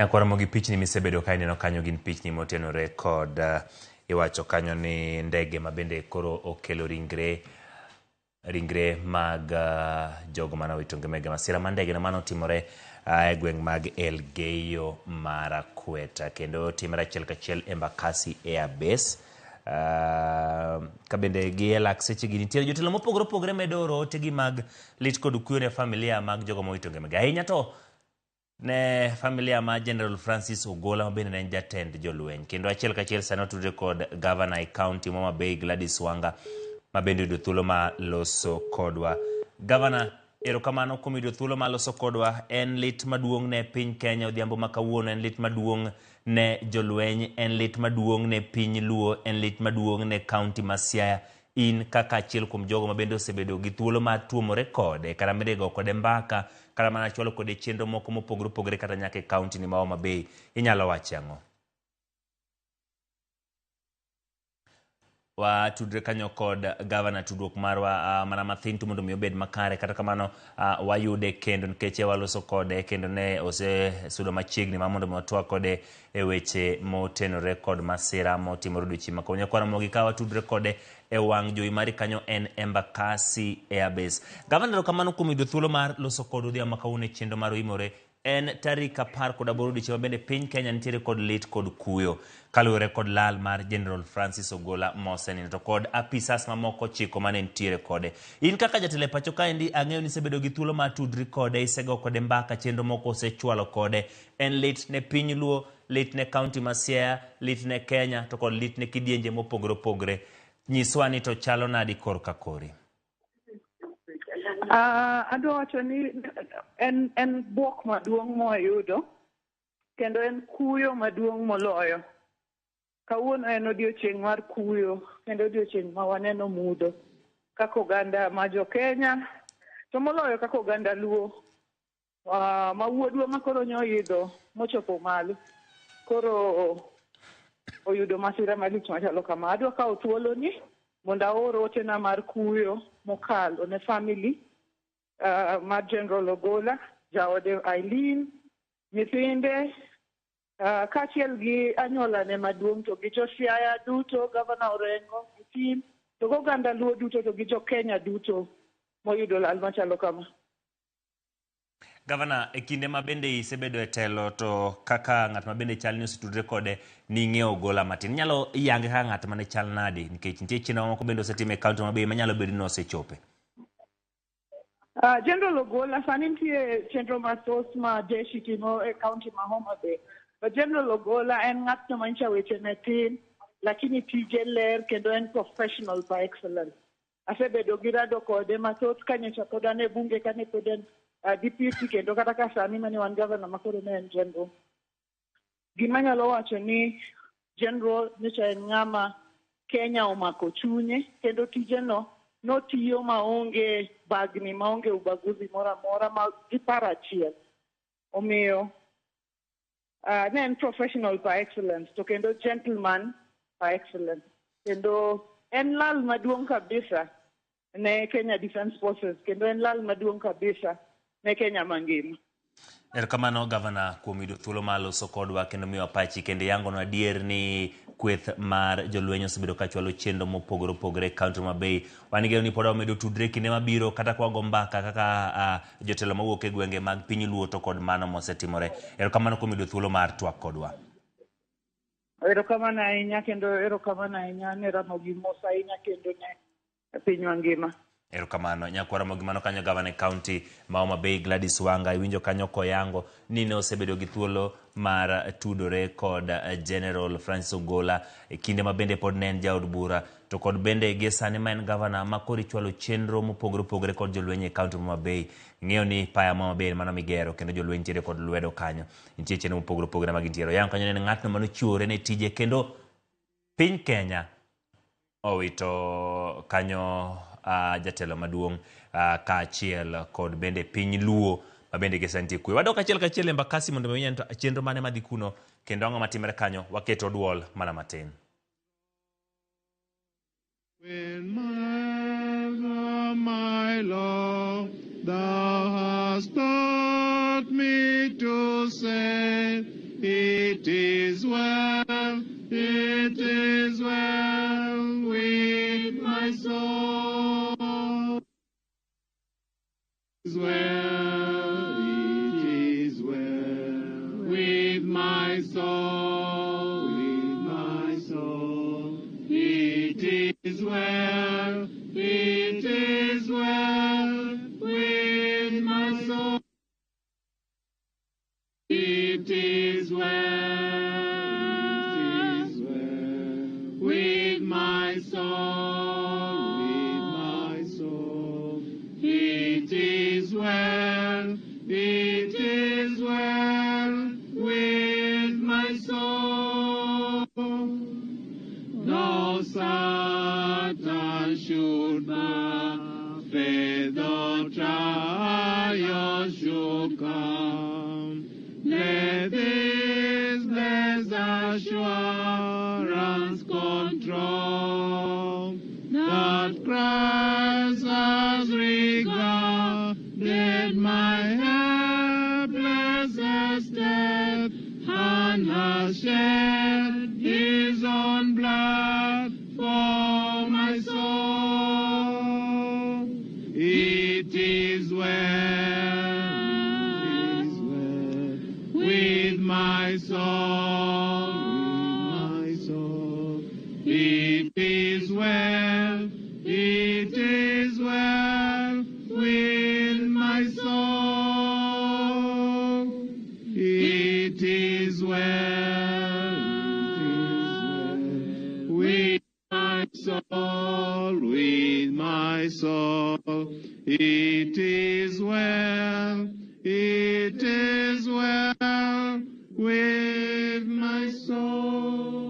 Nyakwar Ramogi pichni misebedo ka ineno kanyo gin pichni motenore kod iwacho kanyo ni ndege ma bende koro okelo ringre ringre mag jogo mane owito ngimagi e masira mar ndege no mane otimore e gweng' mag Elgeyo Marakwet kendo timore achiel kachiel Embakasi Air Base. Ka bende gi e lak sechegi nitiere jotelo mopogore opogore medo oro otegi mag lit kod kuyo ne familia mag jogo mowito ngimagi. Ahinya to ne familia mar General Francis Ogola ma bende ne en jatend jolweny. Kendo achiel kachiel sani otudre kod gavana e kaunti ma Homa Bay Gladys Wanga ma bende oyudo thuolo ma loso kodwa. Gavana, erokamano kuom yudo thuolo ma loso kodwa. En lit maduong' ne piny Kenya odhiambo ma kawuono, en lit maduong' ne jolweny, en lit maduong' ne piny Luo, en lit maduong' ne kaunti ma Siaya. In kaka achiel kuom jogo ma bende osebedo gi thuolo mar tuomore kode kata bende go kode mbaka kata mana chwalo kode chenro moko mopogore opogore kata nyaka e kaunti ni ma Homa Bay, inyalo wacho ang'o? Watudre kanyo kod gavana tudruok marwa mana mathin tu mondo mi obed makare kata kamano wayude kendo nikech waloso kode kendo ne osesudo machiegni ma mondo mi watwak kode e weche motenore kod masira motimore odiochieng' ma kawuono. Nyakwar Ramogi ka watudre kode e wang' jowi mari kanyo en Embakasi Airbase. Gavana, erokamano kuom yudo thuolo mar loso kod odhiambo ma kawuono e chenro mar Oimore. En tarik 18 odiochieng' ma bende piny Kenya nitiere kod lit kod kuyo kaluwore kod lal mar General Francis Ogola mosenindo to kod apisas mamoko 9 mane nitiere kode. In kaka jatelo e pacho kaendi ang'eyo ni isebedo gi thuolo mar tudri kode, isego kode mbaka, chenro moko osechwalo kode. En lit ne piny Luo, lit ne kaunti ma Siaya, lit ne Kenya to kod lit ne kidienje mopogore opogore. Nyiswa ni to chalo nadi korka kori? Adwa wacho ni en bwok maduong' mwayudo kendo en kuyo maduong' moloyo. Kawuono en odiochieng' mar kuyo kendo odiochieng' ma waneno mudho kaka oganda ma jo Kenya to moloyo kaka oganda Luo ma wuodwa ma koro nyoidho mochopo malo koro oyudo masira malich machalo kama. Adwa kawo thuoloni mondo aor otena mar kuyo mokalo ne family mar General Ogola, jaode Eileen, nyithinde kaachiel gi anyuolane maduong' to gi jo Siaya duto, Gavana Orengo gi team, to gi oganda Luo duto to gi jo Kenya duto moyudo lal machalo kama. Gavana, e kinde ma bende isebedo e telo to kaka ng'at ma bende chal ni osetudre kode ning'eyo Ogola matin. Inyalo yange kaka ng'at mane chal nadi? Nikech nitie chenro moko bende osetim e kaunti ma Bay manyalo bedo ni osechope. General Ogola, sani nitie chenro mathoth ma jeshi timo e kaunti ma Homa Bay. But General Ogola en ng'atno ma nyicha weche ne tin, lakini tije ler kendo en professional by excellence. Asebedo gi rado kode mathoth ka nyocha pod an e bunge kane pod en deputy kendo kata ka sani mane wan governor ma koro ne en general. Gima anyalo wacho ni general nyocha en ng'ama Kenya omako chunye kendo tijeno notiyo maonge bagni maonge ubaguzi moro amora ma gi paro achiel. Omiyo ne en professional par excellence to kendo gentleman par excellence. Kendo en lal maduong' kabisa ne Kenya Defence Forces kendo en lal maduong' kabisa ne Kenya mangima. Erokamano gavana kuom yudo thuolo mar loso kodwa kendo miyowa pachi kendo yangonwa adier ni kweth mar jolweny osebedo ka chwalo chenro mopogore opogore e kaunti ma Bay. Wan gi geno ni pod wamedo tudre kinde mabiro kata ka wago mbaka kaka jotelo mawuok e gwenge mag piny Luo to kod mano mosetimore. Erokamano kuom yudo thuolo mar twak kodwa. Erokamano ahinya kendo erokamano ahinya ne Ramogi mos ahinya kendo ne pinywa ngima. Erokamano. Nyakwar Ramogi mano kanyo gavana e kaunti ma Homa Bay Gladys Wanga iwinjo kanyo koyango ni ne osebedo gi thuolo mar tudore kod General Francis Ogola e kinde ma bende pod ne en jaod bura to kod bende gie sani ma en gavana ma koro ichwalo chenro mopogore opogore kod jolweny e kaunti ma Homa Bay. Ing'eyo ni paya ma Homa Bay en mano migero kendo jolweny nitiere kod lwedo kanyo. Nitie chenro mopogore opogore ma gintiere. Oyango kanyo ni en ng'atno manochiwore ne tije kendo piny Kenya owito kanyo jatelo maduong' kaachiel kod bende piny Luo ma bende gi sani nitie kwe. Wadok achiel kachiel e Embakasi mondo mi wang'e chenro mane madhi kuno kendo ang'o matimore kanyo. Waketo duol mana matin. When my love, thou hast taught me to say, It is well, it is well with my soul, with my soul. It is well, it is well with my soul. Though Satan should buffet, though trials should come, let this blessed assurance control that Christ has regarded my helpless estate and has shed his own blood for my soul. It is well, it is well with my soul, with my soul. It is well, it is well with my soul. It is well, it is well with my soul, with my soul. It is well, it is well with my soul.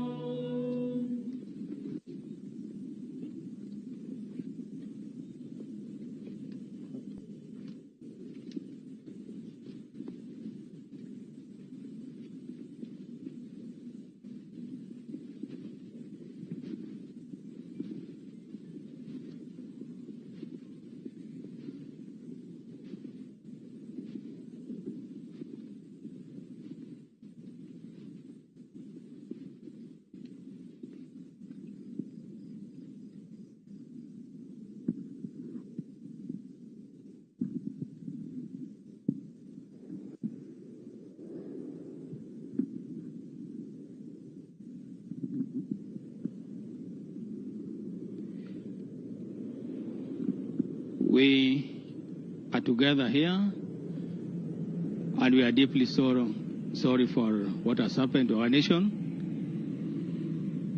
We are together here, and we are deeply sorry for what has happened to our nation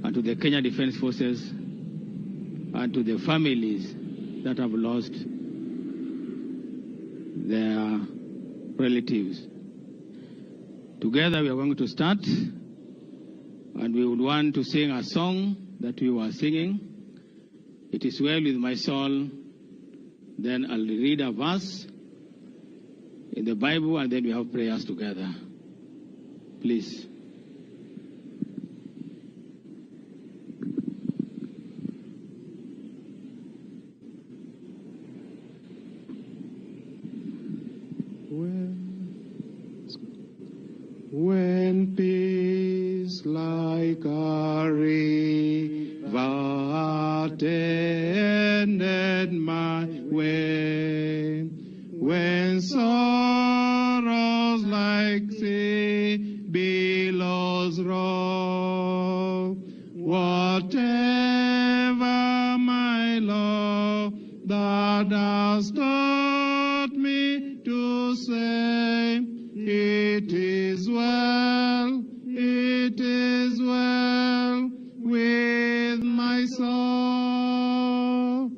and to the Kenya Defence Forces and to the families that have lost their relatives. Together we are going to start, and we would want to sing a song that we were singing. It is well with my soul. Then I'll read a verse in the Bible, and then we have prayers together. Please. When peace like a river attended my way, when sorrows like sea billows roll, whatever my Lord thou dost taught me to say, it is well with my soul.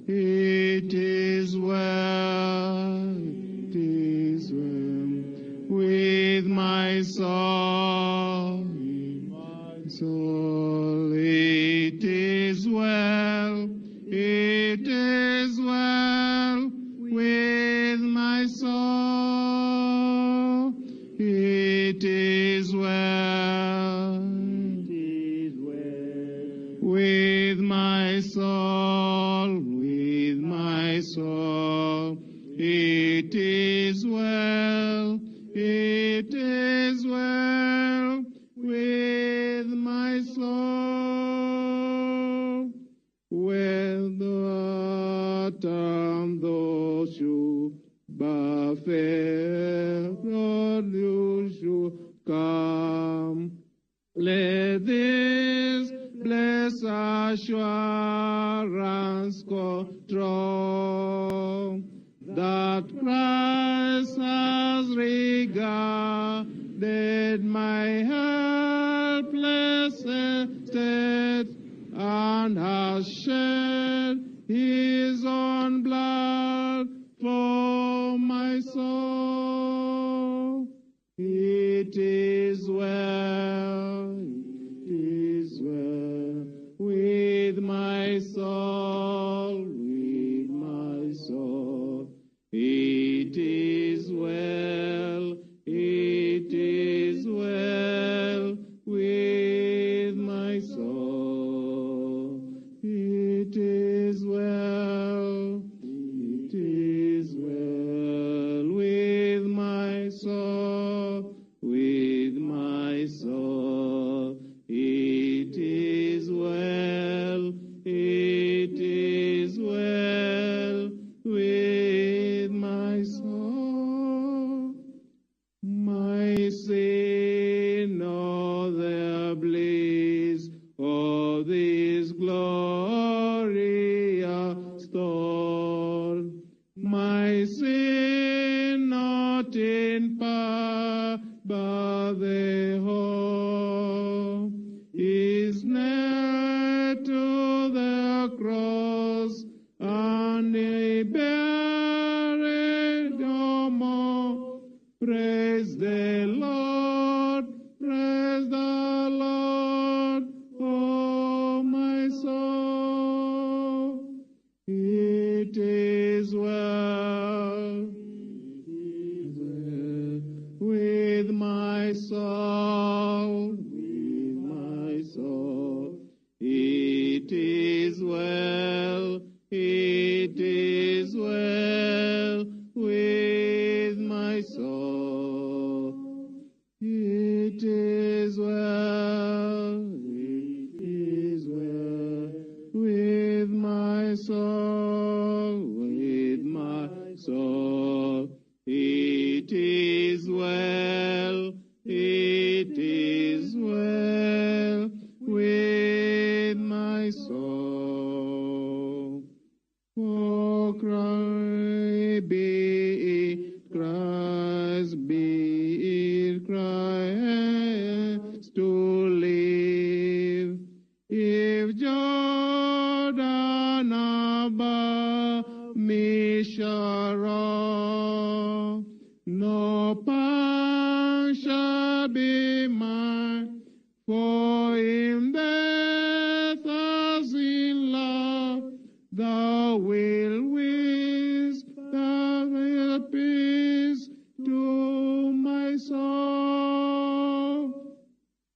It is well with my soul. Soul, it is well with my soul. It is well with my soul, with my soul. It is well with my soul. When the autumn those who buffet, Lord, you should come. Let this blessed assurance control that Christ has regarded in power, but the whole is nailed to the cross, and he buried no more. Praise the Lord, praise the Lord, oh my soul. It is well with my soul, with my soul. It is well, it is well with my soul. It is well, it is well with my soul, with my soul. It is well, it is well with my soul. For Christ be it, Christ be it, Christ to live. If Jordan above me shall roar, no pang shall be mine, for in death as in love, thou wilt whisper peace to my soul.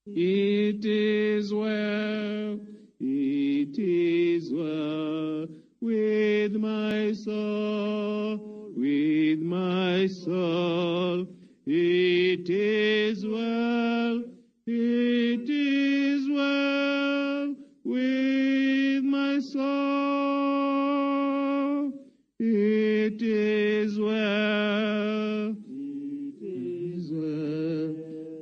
It is well, it is well with my soul, with my soul. It is well, it is well with my soul. It is well, it is well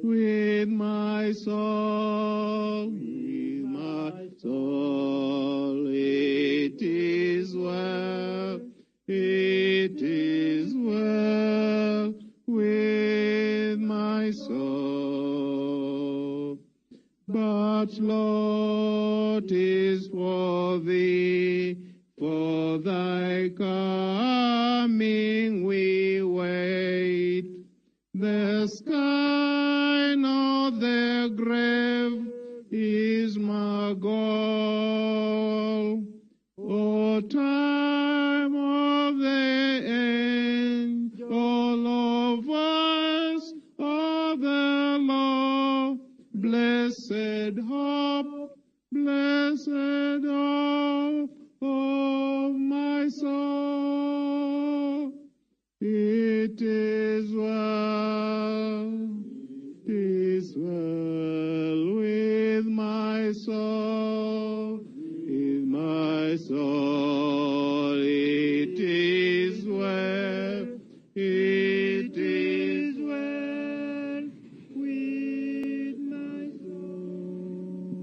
with my soul, with my soul. It is well, it is well with my soul. But Lord is for thee, for thy coming we wait. The sky nor the grave is my goal. O time of the end, O Lord, voice of the Lord, blessed hope, blessed hope of my soul. It is well with my soul, with my soul. It is well, it is well with my soul.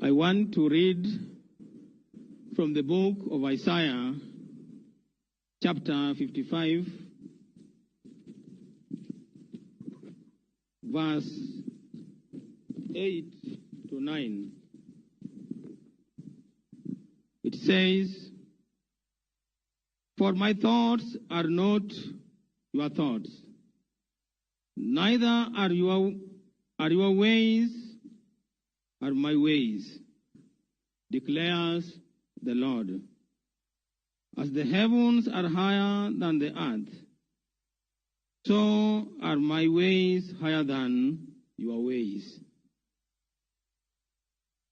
I want to read from the book of Isaiah, chapter 55, verse 8 to 9. It says, "For my thoughts are not your thoughts, neither are your ways are my ways, declares the Lord. As the heavens are higher than the earth, so are my ways higher than your ways."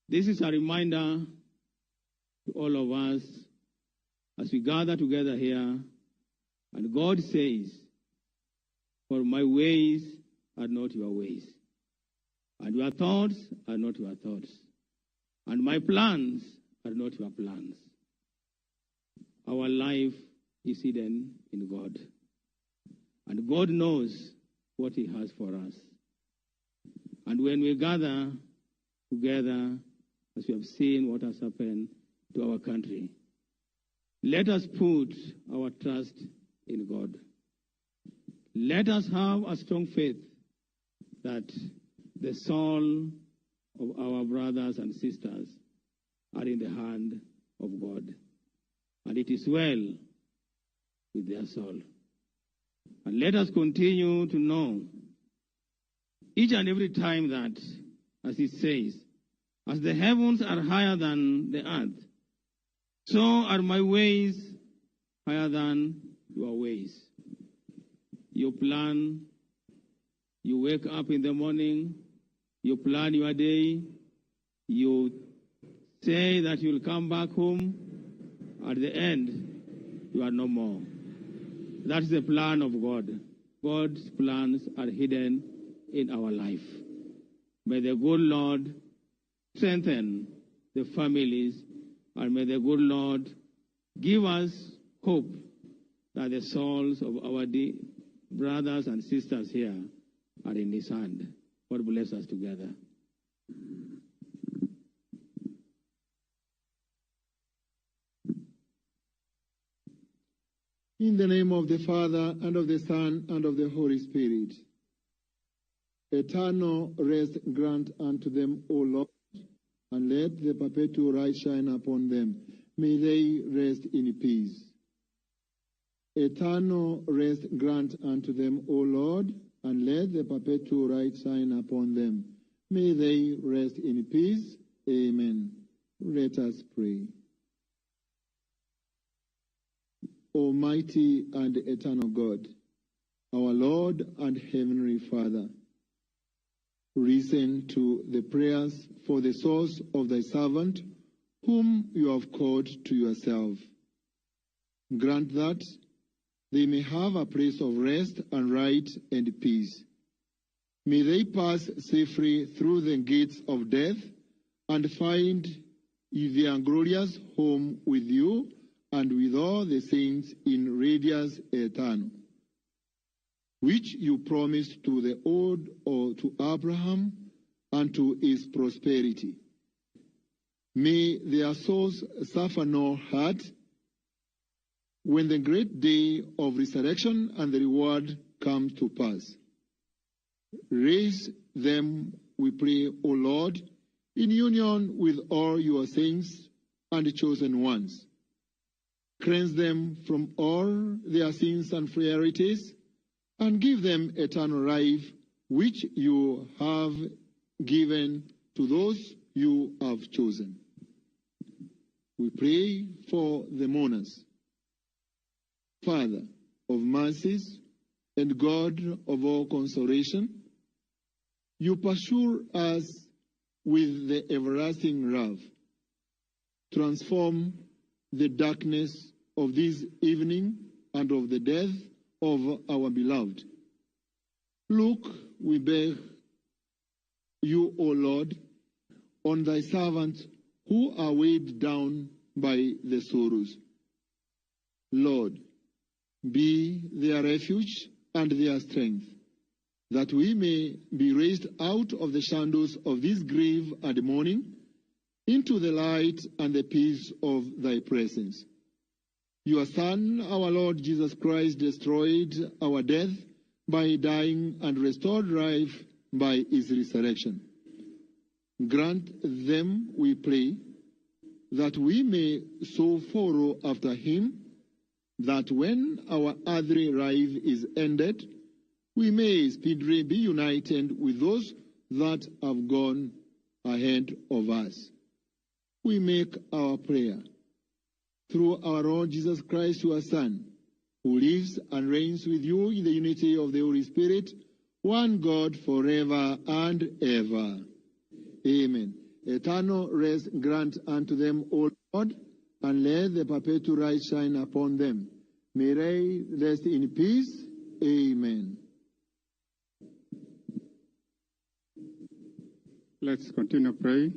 This is a reminder to all of us as we gather together here, and God says, "For my ways are not your ways, and your thoughts are not your thoughts, and my plans are not your plans." Our life is hidden in God, and God knows what he has for us. And when we gather together, as we have seen what has happened to our country, Let us put our trust in God. Let us have a strong faith that the soul of our brothers and sisters are in the hand of God. And it is well with their soul. And let us continue to know each and every time that, as it says, as the heavens are higher than the earth, so are my ways higher than your ways. You plan, you wake up in the morning, you plan your day, you say that you'll come back home. At the end, you are no more. That's the plan of God. God's plans are hidden in our life. May the good Lord strengthen the families, and may the good Lord give us hope that the souls of our brothers and sisters here are in His hand. God bless us together. In the name of the Father, and of the Son, and of the Holy Spirit. Eternal rest grant unto them, O Lord, and let the perpetual light shine upon them. May they rest in peace. Eternal rest grant unto them, O Lord, and let the perpetual light shine upon them. May they rest in peace. Amen. Let us pray. Almighty and eternal God, our Lord and Heavenly Father, listen to the prayers for the souls of thy servant, whom you have called to yourself. Grant that they may have a place of rest and right and peace. May they pass safely through the gates of death and find their glorious home with you and with all the saints in radiance eternal, which you promised to the old or to Abraham and to his prosperity. May their souls suffer no hurt when the great day of resurrection and the reward comes to pass. Raise them, we pray, O Lord, in union with all your saints and chosen ones. Cleanse them from all their sins and frailties, and give them eternal life, which you have given to those you have chosen. We pray for the mourners. Father of mercies and God of all consolation, you pursue us with the everlasting love. Transform the darkness of this evening and of the death of our beloved. Look, we beg you, O Lord, on thy servants who are weighed down by the sorrows. Lord, be their refuge and their strength, that we may be raised out of the shadows of this grave and mourning into the light and the peace of thy presence. Your Son, our Lord Jesus Christ, destroyed our death by dying and restored life by his resurrection. Grant them, we pray, that we may so follow after him, that when our earthly life is ended, we may speedily be united with those that have gone ahead of us. We make our prayer through our Lord Jesus Christ, your Son, who lives and reigns with you in the unity of the Holy Spirit, one God forever and ever. Amen. Eternal rest grant unto them, O Lord, and let the perpetual light shine upon them. May they rest in peace. Amen. Let's continue praying.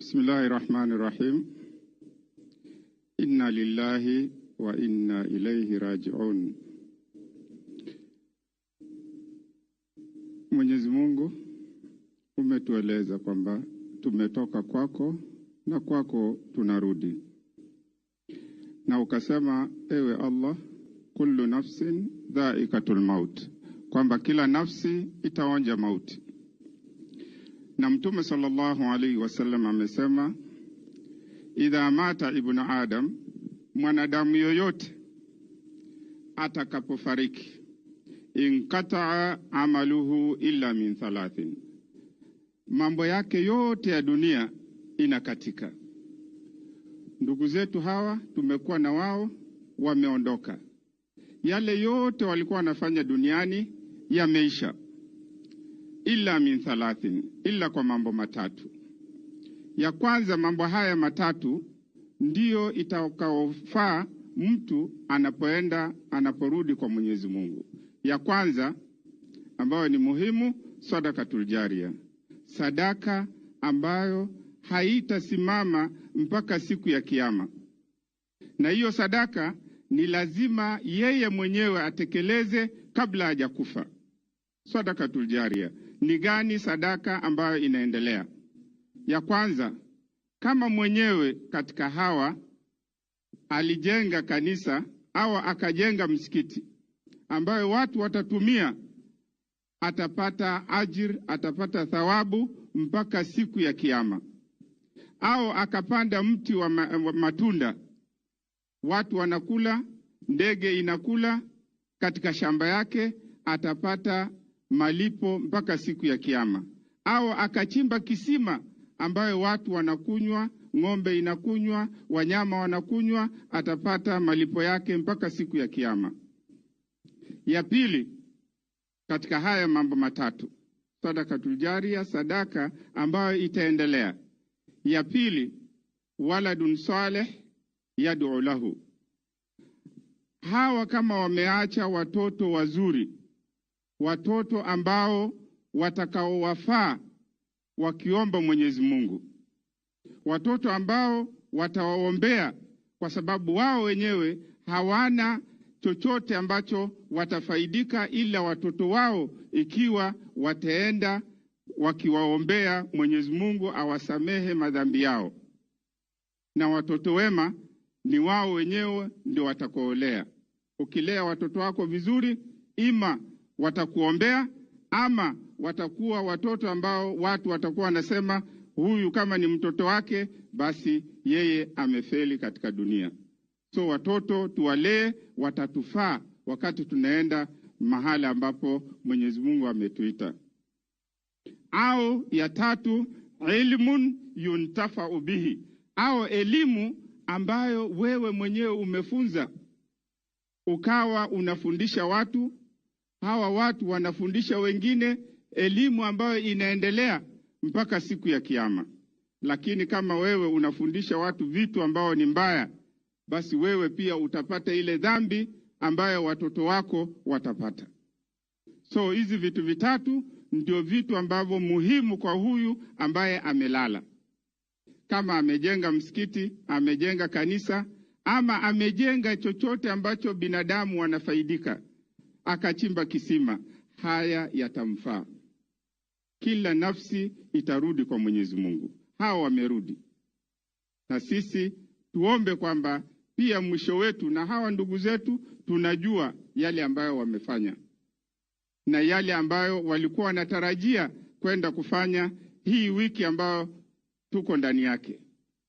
Bismillahir Rahmanir Rahim. Inna lillahi wa inna ilayhi raji'un. Mwenyezi Mungu, umetueleza kwamba tumetoka kwako na kwako tunarudi. Na ukasema, ewe Allah, kullu nafsin dhaikatul maut, kwamba kila nafsi itaonja mauti. Na Mtume sallallahu alaihi wasallam amesema, idha mata ibnu Adam, mwanadamu yoyote atakapofariki, inqataa amaluhu illa min thalathin, mambo yake yote ya dunia inakatika. Ndugu zetu hawa tumekuwa na wao, wameondoka. Yale yote walikuwa wanafanya duniani yameisha, illa min thalathin, illa kwa mambo matatu. Ya kwanza, mambo haya matatu ndiyo itakaofaa mtu anapoenda, anaporudi kwa Mwenyezi Mungu. Ya kwanza ambayo ni muhimu, sadakatul jaria, sadaka ambayo haitasimama mpaka siku ya Kiyama. Na hiyo sadaka ni lazima yeye mwenyewe atekeleze kabla hajakufa. Sadakatul jaria ni gani? Sadaka ambayo inaendelea. Ya kwanza, kama mwenyewe katika hawa alijenga kanisa au akajenga msikiti ambayo watu watatumia, atapata ajir, atapata thawabu mpaka siku ya Kiyama. Au akapanda mti wa matunda, watu wanakula, ndege inakula katika shamba yake, atapata malipo mpaka siku ya Kiyama. Au akachimba kisima ambayo watu wanakunywa, ng'ombe inakunywa, wanyama wanakunywa, atapata malipo yake mpaka siku ya Kiyama. Ya pili, katika haya mambo matatu, sadakatul jaria, sadaka ambayo itaendelea. Ya pili, waladun saleh yad'u lahu, hawa kama wameacha watoto wazuri, watoto ambao watakaowafaa wakiomba Mwenyezi Mungu, watoto ambao watawaombea, kwa sababu wao wenyewe hawana chochote ambacho watafaidika ila watoto wao, ikiwa wataenda wakiwaombea Mwenyezi Mungu awasamehe madhambi yao. Na watoto wema ni wao wenyewe ndio watakaolea. Ukilea watoto wako vizuri, ima watakuombea ama watakuwa watoto ambao watu watakuwa wanasema huyu kama ni mtoto wake basi yeye amefeli katika dunia. So watoto tuwalee, watatufaa wakati tunaenda mahala ambapo Mwenyezi Mungu ametuita. Au ya tatu, ilmun yuntafau bihi, au elimu ambayo wewe mwenyewe umefunza, ukawa unafundisha watu, hawa watu wanafundisha wengine, elimu ambayo inaendelea mpaka siku ya Kiyama. Lakini kama wewe unafundisha watu vitu ambao ni mbaya, basi wewe pia utapata ile dhambi ambayo watoto wako watapata. So hizi vitu vitatu ndio vitu ambavyo muhimu kwa huyu ambaye amelala. Kama amejenga msikiti, amejenga kanisa, ama amejenga chochote ambacho binadamu wanafaidika, akachimba kisima, haya yatamfaa. Kila nafsi itarudi kwa Mwenyezi Mungu. Hawa wamerudi, na sisi tuombe kwamba pia mwisho wetu na hawa ndugu zetu, tunajua yale ambayo wamefanya na yale ambayo walikuwa wanatarajia kwenda kufanya hii wiki ambayo tuko ndani yake.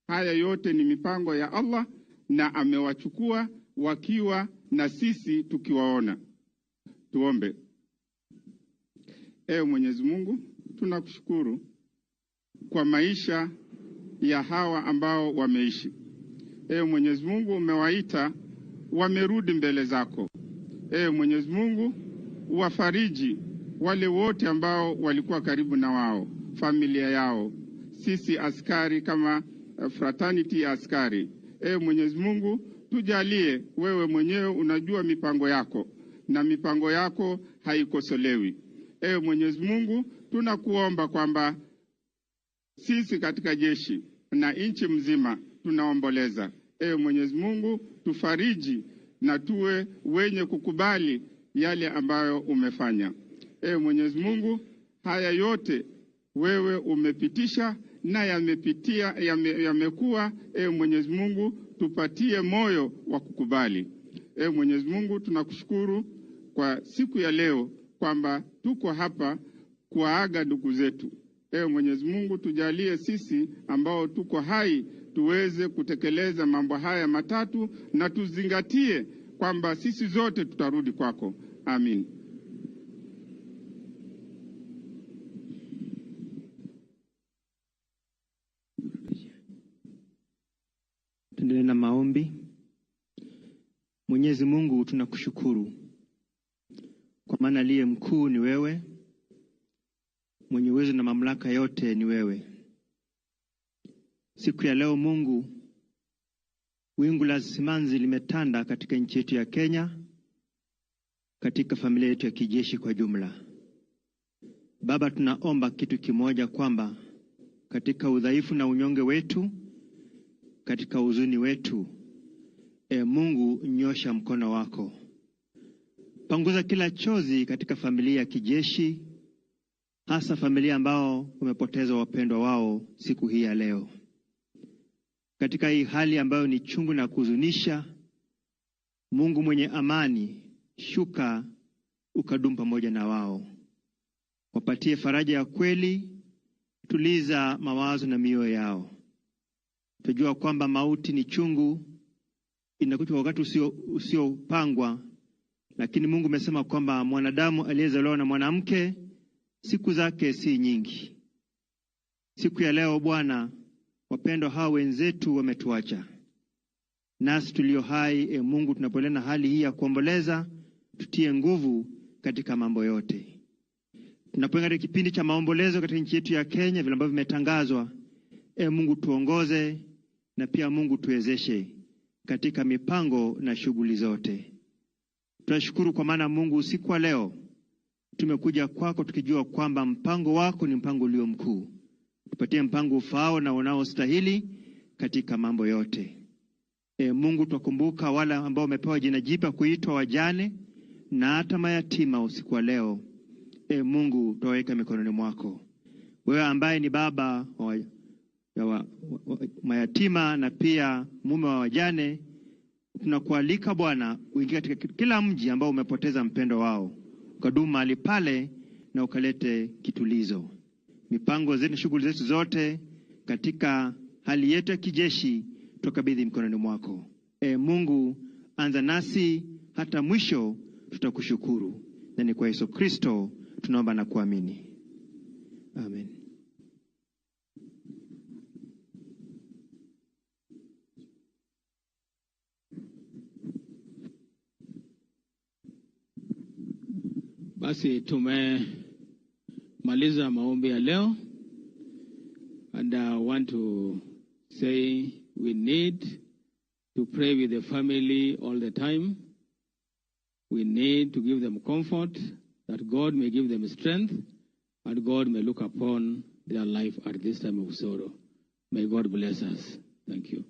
Haya yote ni mipango ya Allah, na amewachukua wakiwa na sisi tukiwaona. Tuombe. Ewe Mwenyezi Mungu, tunakushukuru kwa maisha ya hawa ambao wameishi. Ewe Mwenyezi Mungu, umewaita wamerudi mbele zako. Ewe Mwenyezi Mungu, wafariji wale wote ambao walikuwa karibu na wao, familia yao, sisi askari kama fraternity ya askari. Ewe Mwenyezi Mungu, tujalie, wewe mwenyewe unajua mipango yako na mipango yako haikosolewi. Ewe Mwenyezi Mungu, tunakuomba kwamba sisi katika jeshi na nchi mzima tunaomboleza. Ewe Mwenyezi Mungu, tufariji na tuwe wenye kukubali yale ambayo umefanya. Ewe Mwenyezi Mungu, haya yote wewe umepitisha na yamepitia, yamekuwa. Ewe Mwenyezi Mungu, tupatie moyo wa kukubali. Ewe Mwenyezi Mungu, tunakushukuru kwa siku ya leo kwamba tuko hapa kuwaaga ndugu zetu. Ewe Mwenyezi Mungu, tujalie sisi ambao tuko hai tuweze kutekeleza mambo haya matatu na tuzingatie kwamba sisi zote tutarudi kwako. Amin. Tuendelee na maombi. Mwenyezi Mungu, tunakushukuru kwa maana aliye mkuu ni wewe, mwenye uwezo na mamlaka yote ni wewe. Siku ya leo Mungu, wingu la simanzi limetanda katika nchi yetu ya Kenya, katika familia yetu ya kijeshi kwa jumla. Baba, tunaomba kitu kimoja, kwamba katika udhaifu na unyonge wetu, katika huzuni wetu, Mungu, nyosha mkono wako, panguza kila chozi katika familia ya kijeshi, hasa familia ambao wamepoteza wapendwa wao siku hii ya leo. Katika hii hali ambayo ni chungu na kuhuzunisha, Mungu mwenye amani, shuka ukadumu pamoja na wao, wapatie faraja ya kweli, tuliza mawazo na mioyo yao. Tujua kwamba mauti ni chungu, inakuja wakati usiopangwa, lakini Mungu amesema kwamba mwanadamu aliyezaliwa na mwanamke siku zake si nyingi. Siku ya leo Bwana, wapendwa hawa wenzetu wametuacha, nasi tulio hai, Mungu, tunapoendelea na hali hii ya kuomboleza, tutie nguvu katika mambo yote. Tunapoingia katika kipindi cha maombolezo katika nchi yetu ya Kenya, vile ambavyo vimetangazwa, Mungu tuongoze, na pia Mungu tuwezeshe katika mipango na shughuli zote. Tunashukuru kwa maana Mungu, usiku wa leo tumekuja kwako tukijua kwamba mpango wako ni mpango ulio mkuu. Tupatie mpango ufaao na unaostahili katika mambo yote. Mungu, twakumbuka wale ambao wamepewa jina jipya kuitwa wajane na hata mayatima usiku wa leo. Mungu, twaweka mikononi mwako. Wewe ambaye ni baba wa mayatima na pia mume wa wajane, tunakualika Bwana uingie katika kila mji ambao umepoteza mpendo wao, ukadumu mahali pale na ukalete kitulizo. Mipango zetu, shughuli zetu zote katika hali yetu ya kijeshi tukabidhi mkononi mwako. Mungu, anza nasi hata mwisho, tutakushukuru. Na ni kwa Yesu Kristo tunaomba na kuamini. Amen. Basi tumemaliza maombi ya leo, and I want to say we need to pray with the family all the time. We need to give them comfort, that God may give them strength, and God may look upon their life at this time of sorrow. May God bless us. Thank you.